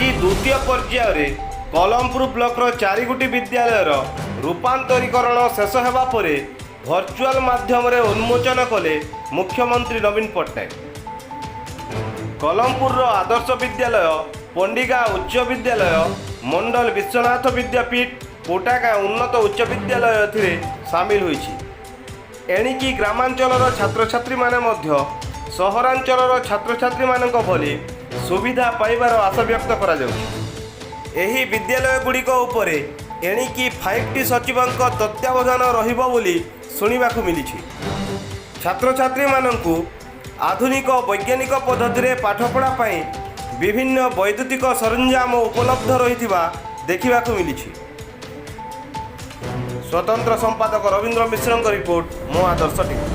ଆଜି ଦ୍ୱିତୀୟ ପର୍ଯ୍ୟାୟରେ କଲମପୁର ବ୍ଲକର ଚାରିଗୋଟି ବିଦ୍ୟାଳୟର ରୂପାନ୍ତରୀକରଣ ଶେଷ ହେବା ପରେ ଭର୍ଚୁଆଲ ମାଧ୍ୟମରେ ଉନ୍ମୋଚନ କଲେ ମୁଖ୍ୟମନ୍ତ୍ରୀ ନବୀନ ପଟ୍ଟନାୟକ। କଲମପୁରର ଆଦର୍ଶ ବିଦ୍ୟାଳୟ, ପଣ୍ଡିଗାଁ ଉଚ୍ଚ ବିଦ୍ୟାଳୟ, ମଣ୍ଡଲ ବିଶ୍ୱନାଥ ବିଦ୍ୟାପୀଠ, କୋଟାଗାଁ ଉନ୍ନତ ଉଚ୍ଚ ବିଦ୍ୟାଳୟ ଏଥିରେ ସାମିଲ ହୋଇଛି। ଏଣିକି ଗ୍ରାମାଞ୍ଚଳର ଛାତ୍ରଛାତ୍ରୀମାନେ ମଧ୍ୟ ସହରାଞ୍ଚଳର ଛାତ୍ରଛାତ୍ରୀମାନଙ୍କ ଭଳି ସୁବିଧା ପାଇବାର ଆଶା ବ୍ୟକ୍ତ କରାଯାଉଛି। ଏହି ବିଦ୍ୟାଳୟଗୁଡ଼ିକ ଉପରେ ଏଣିକି 5ଟି ସଚିବଙ୍କ ତତ୍ତ୍ୱାବଧାନ ରହିବ ବୋଲି ଶୁଣିବାକୁ ମିଳିଛି। ଛାତ୍ରଛାତ୍ରୀମାନଙ୍କୁ ଆଧୁନିକ ବୈଜ୍ଞାନିକ ପଦ୍ଧତିରେ ପାଠପଢ଼ା ପାଇଁ ବିଭିନ୍ନ ବୈଦ୍ୟୁତିକ ସରଞ୍ଜାମ ଉପଲବ୍ଧ ରହିଥିବା ଦେଖିବାକୁ ମିଳିଛି। ସ୍ୱତନ୍ତ୍ର ସମ୍ପାଦକ ରବୀନ୍ଦ୍ର ମିଶ୍ରଙ୍କ ରିପୋର୍ଟ, ମୋ ଆଦର୍ଶ ଟିଭି।